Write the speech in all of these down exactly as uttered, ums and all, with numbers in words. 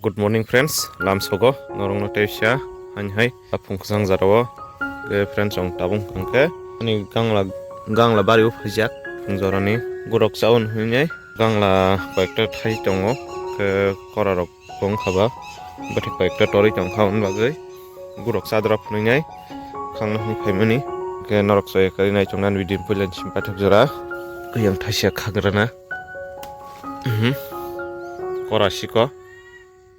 Good morning friends, lamsogo norokno teisa hani hai aphung khwchang jarao ke friends, ang tabung hwnkhe ani gangla gangla bario phaijak phung jorani gurok chaun hwnwi gangla koyekta thai tongo, ke korarok bong khaba bwthai koyekta torwi tongkha hwn bagwi gurok chadra phunwi khangna hwnwi phaimani. Ke norok soya kari nai tongnani video puila sim paithak jora yang thaisa khagrana. Mhm. Kora siko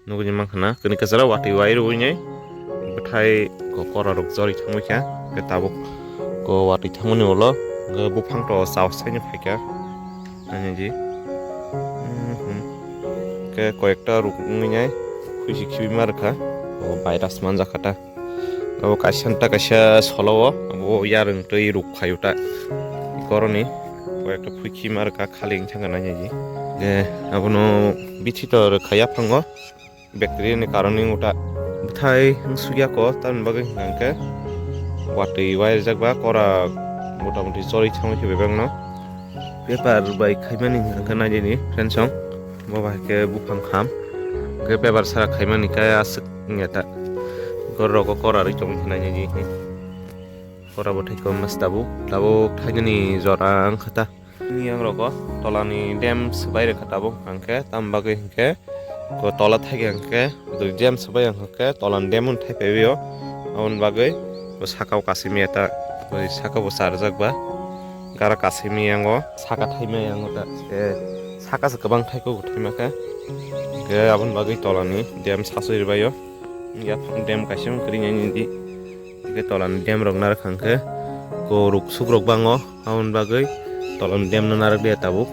nugui mankha na, kini kwchara watwi wai rwui nai bwthai ko kora rok jori thangwi kha, ke tabuk ko watwi thangmani ulo ke buphang to chao saino phaikha. Ani ji. Mhm. Ke koyekta ruk wngwi nai khuisi khibi ma rwkha, o virus manjakha ta. Abo kaisa ta kaisa solo o, abo yarwng twi ruk phaio ta. Koroni koyekta phui khima rwkha, khali wngthang gana nini. Je abono bithi to rwkha yaphango, bacteria ni karon wng ta. Bwthai wng sukya ko, tamni bagwi hwnkha hwnkhe watwi wai rijak ba kora motamuti chorwi thangwi khe bebak no. Paper bai khaimani hwnkha nai nini friends song. Bo bai khe buphang kham. Hwnkhe paper sara khaimani khe aswk wngya ta. Gor rogo kora rwi tongwi khe nai nini. Kora bo thai kom mas tabuk. Tabuk thainani jora wngkha ta. Ni ang rogo tolani dam swbai rwkha tabuk. Hwnkhe tam bagwi hwnkhe ko tola thai hwnkhe dui dam swbai hwnkhe tolani dam un thai paiwi o. Aboni bagwi bo saka o kasimi eta. Bo saka bo charjak ba. Gara kasimi yango saka thaima yango ta. Eh, saka se kwbang thai ko thaima khe. Hwnkhe aboni bagwi tolani dam sasui rwbai o. Yaphang dam kaisa wng kwrwi nai nini di. Hwnkhe tolani dam rok narwk hwnkhe ko ruk suk rok bango, aboni bagwi tolani dam no narwk liya tabuk.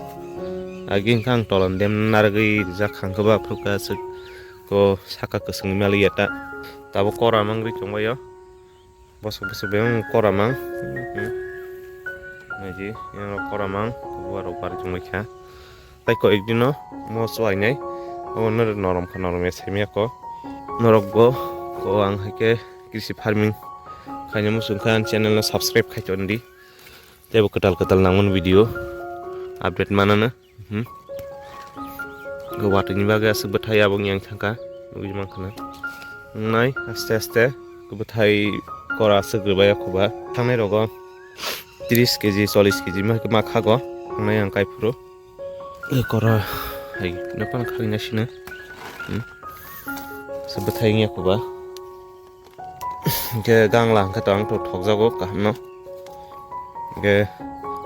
Agi hwnkhe ang tolani dam no narwgwi rijak hwnkhe ba phwrwkha aswk ko saka kwchwng maliya ta. Tabuk kora mangri tongbaio. Bosok bosok bebak kora mang. Naiji yang rok kora mang, buwa rok bar tongbai kha. Tai ko ekdino mo chuainai. Obo no norom kha, norom ya saimya ko. Norok go ko ang hai khe krisi farming khaina muchung kha, ang channel no subscribe khai ton di. Tei bo kwtal kwtal nangmani video update manana. Hmm. Go watwi ni bagwi aswk bwthai abong yang thangkha. Nugui mankha na. Wngnai aste aste bwthai kora aswk rwbai o khuba. Thangnai rogo tris kg, chollish kg ma, ma khago. Thangnai ang kai phuru. Ei kora hai no pan khali na sina. Hmm. Se bwthai wngya khuba. Hwnkhe gangla hwnkhe to ang to thokjago kaham no. Hwnkhe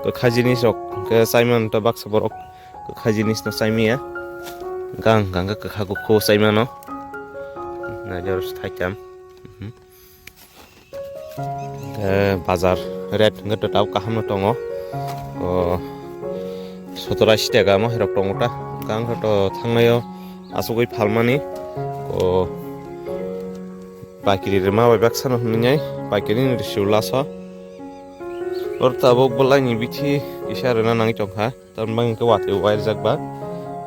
kwkha jinis rok hwnkhe chaimano to baksa borok kwkha jinis no chaimaya. Gang hwnkhe kwkha gukhu chaimano. Naijor thaitam. Mhm. Eh, bazar rate hwnkhe to tabuk kaham no tongo. O, sotor ashi taka mo hirok tongo ta. Hwnkhe ang to thangnaio asugwi phalmani. O, paikiri rwma bai baksa no hwnwi nai, paikiri ni rwsio laso. Oro tabuk bwlai ni bithi kisa rwna nangwi tongkha. Tamni bagwi hwnkhe watwi wai rijak ba.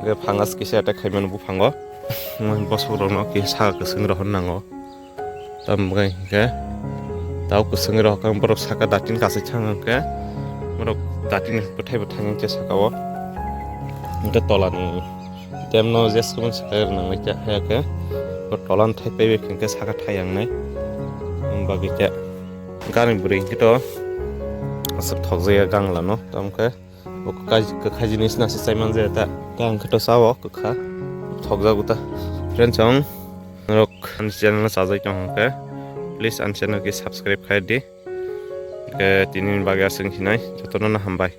Hwnkhe phangas kisa attack khaimano buphango. Bosok rokno kisa saka kwchwng rohor nango. Tamni bagwi hwnkhe tau kwchwng rohor kha borok saka datin kasai thang hwnkhe borok datin bwthai bwthai hwnkhe saka o. Hwnkhe tolani dam no jeswk saka rwnang nai khe haya khe bo tola no thai paibai hwnkhe saka thai yang nai. Bagwi khe gari bwrwi hwnkhe to aswk thokjaya gangla no tamkhe. Bo kwkha, kwkha jinis nasa chai manjaya ta. Khe ang khe to sao kwkha. Thokjago ta. Friends, ang norok ani channel no chajai tong hwnkhe, please ani channel khe subscribe khai di. Khe tini bagwi aswk hinai jotono no hambai.